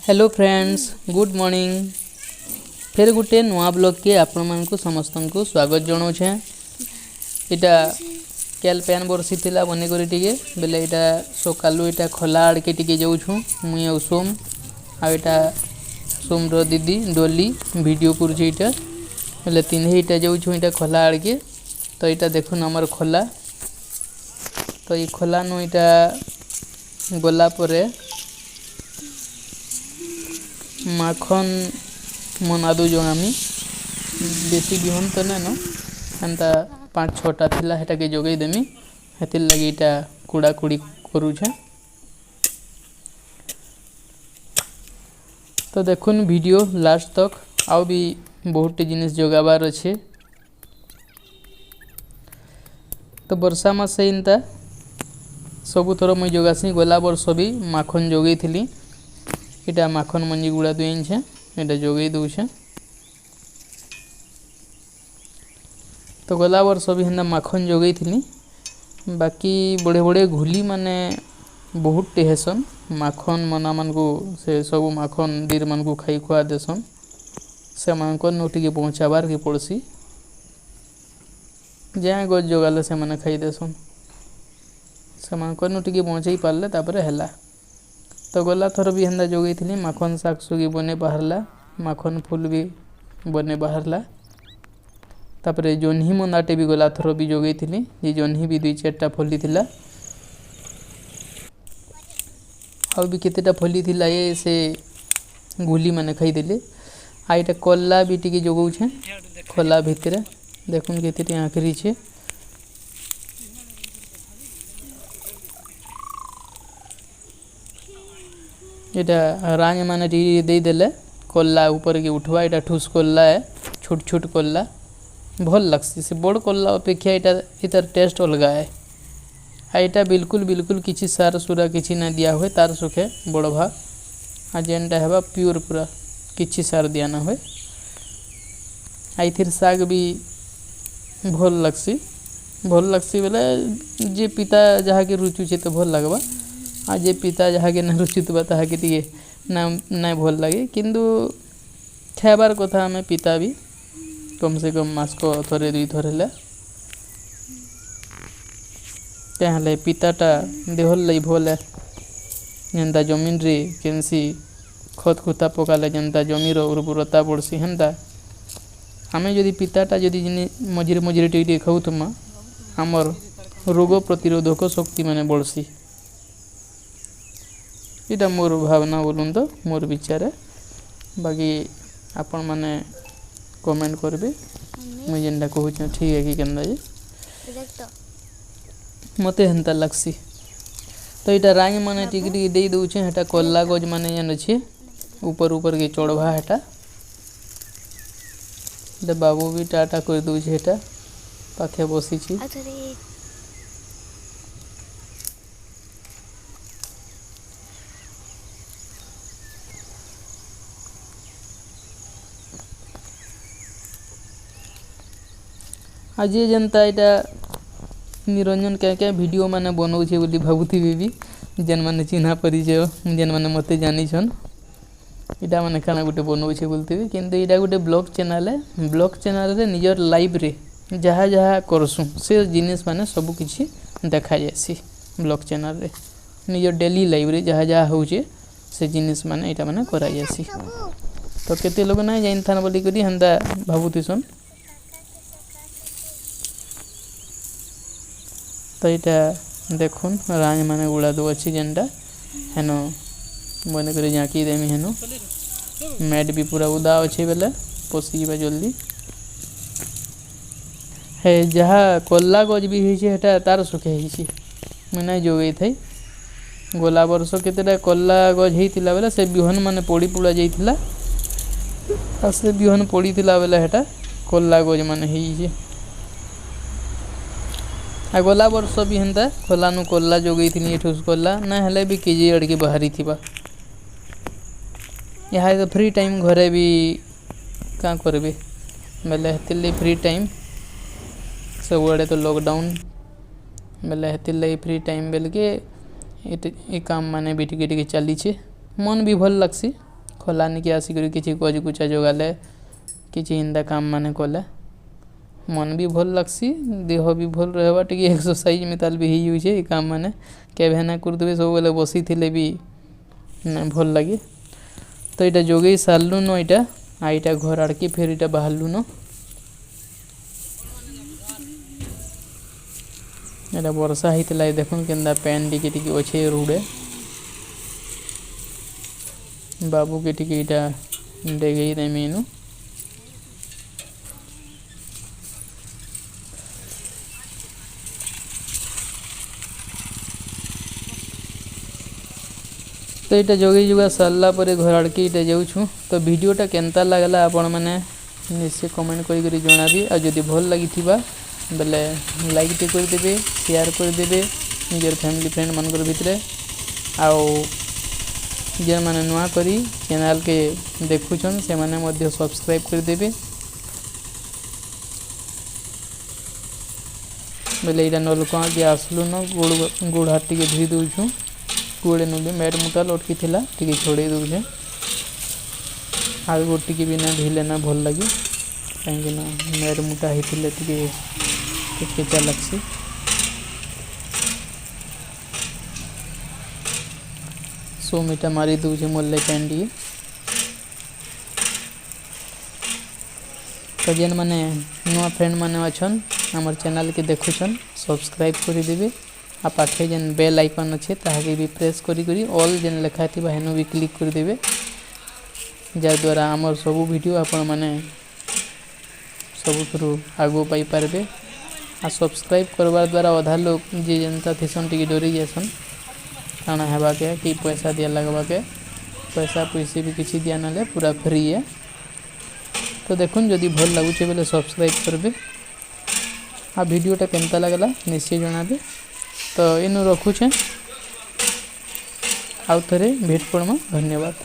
Hello friends, good morning. ଫେର୍ ଗୋଟେ ନୂଆ ବ୍ଲଗ୍କେ ଆପଣମାନଙ୍କୁ ସମସ୍ତଙ୍କୁ ସ୍ୱାଗତ ଜଣାଉଛେଁ। ଏଇଟା କାଲ୍ ପ୍ୟାନ୍ ବର୍ଷିଥିଲା ବନେଇକରି ଟିକେ ବେଲେ ଏଇଟା ସକାଲୁ ଏଇଟା ଖୋଲା ଆଡ଼କେ ଟିକେ ଯାଉଛୁଁ ମୁଇଁ ଆଉ ସୋମ୍। ଆଉ ଏଇଟା ସୋମ୍ର ଦିଦି ଡଲି ଭିଡ଼ିଓ କରୁଛେ ଏଇଟା। ବେଲେ ତିନି ଏଇଟା ଯାଉଛୁଁ ଏଇଟା ଖୋଲା ଆଡ଼କେ। ତ ଏଇଟା ଦେଖୁନ୍ ଆମର ଖୋଲା। ତ ଏଇ ଖୋଲାନୁ ଏଇଟା ଗଲା ପରେ ମାଖନ୍ ମନାଦୁ ଯୋଗାମି। ବେଶୀ ବିହନ ତ ନାଇଁନ, ହେନ୍ତା 5 6ଟା ଥିଲା, ହେଟାକେ ଯୋଗେଇ ଦେମି। ହେଥିର୍ ଲାଗି ଏଇଟା କୁଡ଼ାକୁଡ଼ି କରୁଛେଁ। ତ ଦେଖୁନ୍ ଭିଡ଼ିଓ ଲାଷ୍ଟ ତକ୍, ଆଉ ବି ବହୁତଟି ଜିନିଷ୍ ଯୋଗାବାର ଅଛେ। ତ ବର୍ଷା ମାସେ ଏନ୍ତା ସବୁଥର ମୁଇଁ ଯୋଗାସି। ଗଲା ବର୍ଷ ବି ମାଖନ୍ ଯୋଗେଇଥିଲି। ଏଇଟା ମାଖନ୍ ମଞ୍ଜି ଗୁଡ଼ା ଦୁଇଛେଁ, ଏଇଟା ଯୋଗେଇ ଦଉଛେଁ। ତ ଗଲା ବର୍ଷ ବି ହେନ୍ତା ମାଖନ୍ ଯୋଗେଇଥିଲି। ବାକି ବଡ଼େ ବଡ଼େ ଘୁଲି ମାନେ ବହୁତଟେ ହେସନ୍। ମାଖନ୍ ମନାମାନଙ୍କୁ ସେ ସବୁ ମାଖନ୍ ଦୀର୍ମାନଙ୍କୁ ଖାଇ ଖୁଆ ଦେସନ୍। ସେମାନଙ୍କର୍ ନୁ ଟିକେ ପହଞ୍ଚାବାର୍କେ ପଡ଼୍ସି। ଯାଏଁ ଗଛ୍ ଯୋଗାଲେ ସେମାନେ ଖାଇ ଦେସନ୍। ସେମାନଙ୍କର୍ ନୁ ଟିକେ ବଞ୍ଚେଇ ପାରଲେ ତାପରେ ହେଲା। ତ ଗଲା ଥର ବି ହେନ୍ତା ଯୋଗେଇଥିଲି। ମାଖନ୍ ଶାଗ ସୁଗି ବନେ ବାହାରଲା, ମାଖନ୍ ଫୁଲ୍ ବି ବନେ ବାହାରଲା। ତାପରେ ଜହ୍ନି ମନ୍ଦାଟେ ବି ଗଲା ଥର ବି ଯୋଗେଇଥିଲି। ଯେ ଜହ୍ନି ବି 2 4ଟା ଫଲିଥିଲା। ଆଉ ବି କେତେଟା ଫଲିଥିଲା ଏ ସେ ଗୁଲି ମାନେ ଖାଇଦେଲେ। ଆଉ ଏଇଟା କଲା ବି ଟିକେ ଯୋଗଉଛେଁ ଖୋଲା ଭିତରେ। ଦେଖୁନ୍ କେତେଟି ଆଁକରିଛେ। ଏଇଟା ରାଞ୍ଜ ମାନେ ଟିକେ ଦେଇଦେଲେ କଲା ଉପରକେ ଉଠବା। ଏଇଟା ଠୁସ୍ କଲା ଏ, ଛୋଟ ଛୋଟ କଲା ଭଲ୍ ଲାଗ୍ସି। ସେ ବଡ଼ କଲା ଅପେକ୍ଷା ଏଇଟା ଏତାର ଟେଷ୍ଟ ଅଲଗା ଏ। ଆଉ ଏଇଟା ବିଲକୁଲ ବିଲକୁଲ କିଛି ସାର ସୁରା କିଛି ନାଇଁ ଦିଆ ହୁଏ, ତାର ସୁଖେ ବଡ଼ ଭା। ଆଉ ଯେନ୍ଟା ହେବା ପିଓର ପୁରା, କିଛି ସାର ଦିଆ ନା ହୁଏ। ଆଉ ଏଥିର୍ ଶାଗ ବି ଭଲ୍ ଲାଗ୍ସି। ଭଲ୍ ଲାଗ୍ସି ବେଲେ ଯେ ପିତା ଯାହାକେ ରୁଚୁଛେ ତ ଭଲ୍ ଲାଗ୍ବା, ଆଉ ଯେ ପିତା ଯାହାକେ ନାଇଁ ରୁଚୁଥିବା ତାହାକେ ଟିକେ ନାଇଁ ଭଲ୍ ଲାଗେ। କିନ୍ତୁ ଖାଇବାର୍ କଥା ଆମେ ପିତା ବି କମ୍ ସେ କମ୍ ମାସକ ଥରେ 2 ଥର ହେଲେ। କାଁ ହେଲେ ପିତାଟା ଦେହର୍ ଲାଗି ଭଲ୍ ଏ। ଯେନ୍ତା ଜମିନ୍ରେ କେନ୍ସି ଖତ୍ ଖୁତା ପକାଲେ ଯେନ୍ତା ଜମିର ଉର୍ବରତା ବଢ଼୍ସି, ହେନ୍ତା ଆମେ ଯଦି ପିତାଟା ଯଦି ମଝିରେ ମଝିରେ ଟିକେ ଟିକେ ଖାଉଥିମା, ଆମର୍ ରୋଗ ପ୍ରତିରୋଧକ ଶକ୍ତି ମାନେ ବଢ଼୍ସି। ଏଇଟା ମୋର୍ ଭାବନା ବୋଲୁନ୍ ତ, ମୋର୍ ବିଚାରେ। ବାକି ଆପଣମାନେ କମେଣ୍ଟ କରିବେ ମୁଇଁ ଯେନ୍ଟା କହୁଛେଁ ଠିକ୍ ହେ କି କେନ୍ତା ଯେ ମତେ ହେନ୍ତା ଲାଗ୍ସି। ତ ଏଇଟା ରାଞ୍ଜ ମାନେ ଟିକେ ଟିକେ ଦେଇ ଦଉଛେଁ। ହେଟା କଲା ଗଛ ମାନେ ଯେନ୍ ଅଛେ ଉପର ଉପରକେ ଚଢ଼ବା। ହେଟା ଏଟା ବାବୁ ବି ଟାଟା କରିଦଉଛେ, ହେଟା ପାଖେ ବସିଛି। ଆଜି ଯେନ୍ତା ଏଇଟା ନିରଞ୍ଜନ କାଁ କାଁ ଭିଡ଼ିଓ ମାନେ ବନଉଛେ ବୋଲି ଭାବୁଥିବେ ବି, ଯେନ୍ମାନେ ଚିହ୍ନା ପରିଚୟ, ଯେନ୍ମାନେ ମତେ ଜାନିଛନ୍, ଏଇଟା ମାନେ କାଣା ଗୋଟେ ବନଉଛେ ବୋଲୁଥିବେ। କିନ୍ତୁ ଏଇଟା ଗୋଟେ ବ୍ଲଗ୍ ଚ୍ୟାନେଲ୍ ଏ। ବ୍ଲଗ୍ ଚ୍ୟାନେଲ୍ରେ ନିଜର ଲାଇଫ୍ରେ ଯାହା ଯାହା କରସୁଁ ସେ ଜିନିଷ୍ ମାନେ ସବୁ କିଛି ଦେଖାଯାଏସି। ବ୍ଲଗ୍ ଚ୍ୟାନେଲ୍ରେ ନିଜର ଡେଲି ଲାଇଫ୍ରେ ଯାହା ଯାହା ହଉଛେ ସେ ଜିନିଷ୍ ମାନେ ଏଇଟା ମାନେ କରାଯାଏସି। ତ କେତେ ଲୋକ ନାଇଁ ଜାନିଥାନ୍ ବୋଲିକରି ହେନ୍ତା ଭାବୁଥିସନ୍। ତ ଏଇଟା ଦେଖୁନ୍ ରାଞ୍ଜ ମାନେ ଗୁଡ଼ା ଦୁ ଅଛି ଯେନ୍ଟା ହେନ ବନେଇକରି ଝାଙ୍କି ଦେମି। ହେନୁ ମ୍ୟାଟ୍ ବି ପୁରା ଉଦା ଅଛେ ବେଲେ ପଶିଯିବା ଜଲ୍ଦି। ହେ ଯାହା କଲା ଗଛ ବି ହେଇଛେ ହେଟା ତାର ସୁଖେ ହେଇଛେ, ମୁଇଁ ନାଇଁ ଯୋଗେଇଥାଇ। ଗଲା ବର୍ଷ କେତେଟା କଲା ଗଛ ହେଇଥିଲା ବେଲେ ସେ ବିହନ ମାନେ ପଡ଼ି ପୁଡ଼ା ଯାଇଥିଲା, ଆଉ ସେ ବିହନ ପଡ଼ିଥିଲା ବେଲେ ହେଟା କଲା ଗଛ ମାନେ ହେଇଛେ। ଆଉ ଗଲା ବର୍ଷ ବି ହେନ୍ତା ଖୋଲାନୁ କଲା ଯୋଗେଇଥିଲି, ଏଠୁସ୍ କଲା ନା ହେଲେ ବି କେଜି ଆଡ଼ିକେ ବାହାରିଥିବା। ଏହା ତ ଫ୍ରି ଟାଇମ୍ ଘରେ ବି କାଁ କରିବେ ବେଲେ ହେଥିର୍ଲାଗି ଫ୍ରି ଟାଇମ୍ ସବୁଆଡ଼େ ତ ଲକଡାଉନ୍ ବେଲେ ହେଥିର୍ଲାଗି ଫ୍ରି ଟାଇମ୍ ବେଲ୍କେ ଏ କାମ୍ ମାନେ ବି ଟିକେ ଟିକେ ଚାଲିଛେ। ମନ୍ ବି ଭଲ୍ ଲାଗ୍ସି। ଖଲା ନିକି ଆସିକରି କିଛି ଗଛ ଗୁଚା ଯୋଗାଲେ, କିଛି ଏନ୍ତା କାମ ମାନେ କଲେ ମନ ବି ଭଲ୍ ଲାଗ୍ସି, ଦେହ ବି ଭଲ୍ ରହେବା, ଟିକେ ଏକ୍ସରସାଇଜ୍ ମିତାଲ୍ ବି ହେଇଯାଉଛେ। ଏ କାମ ମାନେ କେଭେ ନା କରୁଥିବେ, ସବୁବେଲେ ବସିଥିଲେ ବି ନାଇଁ ଭଲ୍ ଲାଗେ। ତ ଏଇଟା ଯୋଗେଇ ସାରିଲୁନ ଏଇଟା, ଆଉ ଏଇଟା ଘର ଆଡ଼କେ ଫେର୍ ଏଇଟା ବାହାରିଲୁନ। ଏଇଟା ବର୍ଷା ହେଇଥିଲା, ଦେଖୁନ୍ କେନ୍ତା ପାଏନ୍ ଟିକେ ଟିକେ ଅଛେ ରୋଡ଼େ। ବାବୁକେ ଟିକେ ଏଇଟା ଡେଗେଇ ଦେମି ଇନୁ। ତ ଏଇଟା ଯୋଗେଇ ଯୁଗା ସାରିଲା ପରେ ଘର ଆଡ଼କେ ଏଇଟା ଯାଉଛୁ। ତ ଭିଡ଼ିଓଟା କେନ୍ତା ଲାଗଲା ଆପଣମାନେ ନିଶ୍ଚୟ କମେଣ୍ଟ କରିକରି ଜଣାବି। ଆଉ ଯଦି ଭଲ୍ ଲାଗିଥିବା ବେଲେ ଲାଇକ୍ ଟେ କରିଦେବେ, ସେୟାର କରିଦେବେ ନିଜର ଫ୍ୟାମିଲି ଫ୍ରେଣ୍ଡ ମାନଙ୍କର ଭିତରେ। ଆଉ ଯେନ୍ମାନେ ନୂଆ କରି ଚ୍ୟାନେଲ୍କେ ଦେଖୁଛନ୍, ସେମାନେ ମଧ୍ୟ ସବସ୍କ୍ରାଇବ୍ କରିଦେବେ। ବେଲେ ଏଇଟା ନଲକୁଆଁକେ ଆସିଲୁନ, ଗୋଡ଼ ହାତ ଟିକେ ଧୋଇ ଦଉଛୁ। ଗୋଡ଼େନୁ ବି ମେଟ୍ ମୁଟା ଲଟକି ଥିଲା, ଟିକେ ଛଡ଼େଇ ଦଉଛେ। ଆଉ ଗୋଡ଼ ଟିକେ ବି ନା ଧୋଇଲେ ନା ଭଲ୍ ଲାଗେ, କାହିଁକିନା ମେଟ୍ ମୁଟା ହେଇଥିଲେ ଟିକେ କେଚକେଚା ଲାଗ୍ସି। ସୋମିଟା ମାରି ଦଉଛେ ମୋର୍ ପ୍ୟାନ୍ ଟିକେ। ତ ଯେନ୍ ମାନେ ନୂଆ ଫ୍ରେଣ୍ଡ ମାନେ ଅଛନ୍, ଆମର୍ ଚ୍ୟାନେଲ୍କେ ଦେଖୁଛନ୍, ସବସ୍କ୍ରାଇବ୍ କରିଦେବେ। ଆଉ ପାଖେ ଯେନ୍ ବେଲ୍ ଆଇକନ୍ ଅଛେ, ତାହାକେ ବି ପ୍ରେସ୍ କରି କରି ଅଲ୍ ଯେନ୍ ଲେଖା ଥିବା ହେନୁ ବି କ୍ଲିକ୍ କରିଦେବେ, ଯାହାଦ୍ୱାରା ଆମର୍ ସବୁ ଭିଡ଼ିଓ ଆପଣମାନେ ସବୁଥିରୁ ଆଗକୁ ପାଇପାରିବେ। ଆଉ ସବସ୍କ୍ରାଇବ୍ କରବାର୍ ଦ୍ୱାରା ଅଧା ଲୋକ୍ ଯିଏ ଯେନ୍ତା ଥିସନ୍ ଟିକେ ଡରି ଯାଏସନ୍, କାଣା ହେବାକେ କି ପଇସା ଦିଆ ଲାଗ୍ବାକେ। ପଇସା ପଇସି ବି କିଛି ଦିଆ ନାଇଁ, ପୁରା ଫ୍ରି ଏ। ତ ଦେଖୁନ୍, ଯଦି ଭଲ୍ ଲାଗୁଛେ ବେଲେ ସବସ୍କ୍ରାଇବ୍ କରିବେ। ଆଉ ଭିଡ଼ିଓଟା କେନ୍ତା ଲାଗଲା ନିଶ୍ଚୟ ଜଣାବେ। ତ ଇନୁ ରଖୁଛେଁ, ଆଉ ଥରେ ଭେଟ ପଡ଼ମା। ଧନ୍ୟବାଦ।